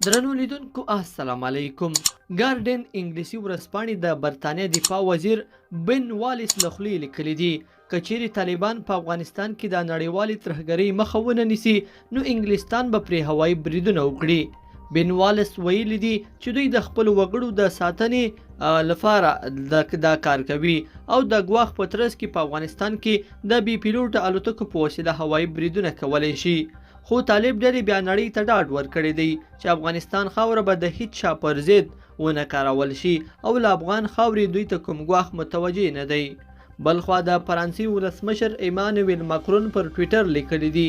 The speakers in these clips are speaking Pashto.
درنو لیدونکو السلام علیکم. ګارډین انګلیسي ورځپاڼې د برتانیا دفاع وزیر بن والیس له خولې لیکلي دي که چیرې طالبان په افغانستان کې د نړیوالې ترهګرۍ مخه ونه نیسي نو انګلستان به پرې هوایي بریدونه وکړي. بن والیس ویلي دي چې دوی د خپلو وګړو د ساتنې لپاره دا کار کوي او د ګواښ په ترڅ کې په افغانستان کې د بې پیلوټه الوتکو په وسیله هوایي بریدونه کولی شي. خو طالب ډلې بیا نړۍ ته ډاډ ورکړی دی چې افغانستان خاوره به د هیڅ چا پر ضد ونه کارول شي او له افغان خاورې دوی ته کوم ګواښ متوجه نه دی. بلخوا د فرانسې ولسمشر ایمانویل ماکرون پر ټویټر لیکلي دي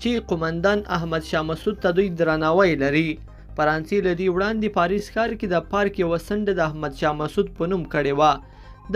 چې قومندان احمد شاه مسعود ته دوی درناوی لري. فرانسې له دې وړاندې پاریس ښار کې د پارک یوه څنډه د احمد شاه مسعود په نوم کړې وه.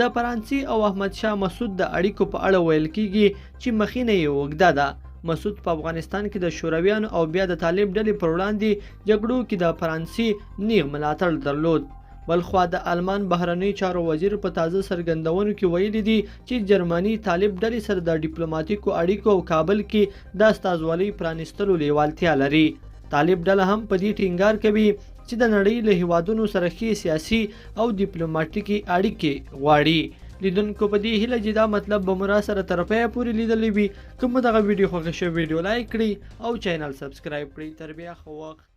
د فرانسې او احمد شاه مسعود د اړیکو په اړه ویل کیږي چې مخینه یې اوږده ده. مسعود په افغانستان کې د شورویانو او بیا د طالب ډلې پر وړاندې جګړو کې د فرانسې نیغ ملاتړ درلود. بلخوا د آلمان بهرنیو چارو وزیر په تازه څرګندونو کې ویلي دي چې جرمني طالب ډلې سره د ډیپلوماټیکو اړیکو او کابل کې د استازولۍ پرانیستلو لیوالتیا لري. طالب ډله هم په دې ټینګار کوي چې د نړۍ له هیوادونو سره ښې سیاسي او ډیپلوماټیکې اړیکې غواړي. لیدونکو په دې هیله چې دا مطلب به مو راسره تر پایه پورې لیدلی وي. که مو دغه ویډیو خوښه شوه ویډیو لایک کړئ او چینل سبسکرایب کړئ. تر بیا ښه وخت.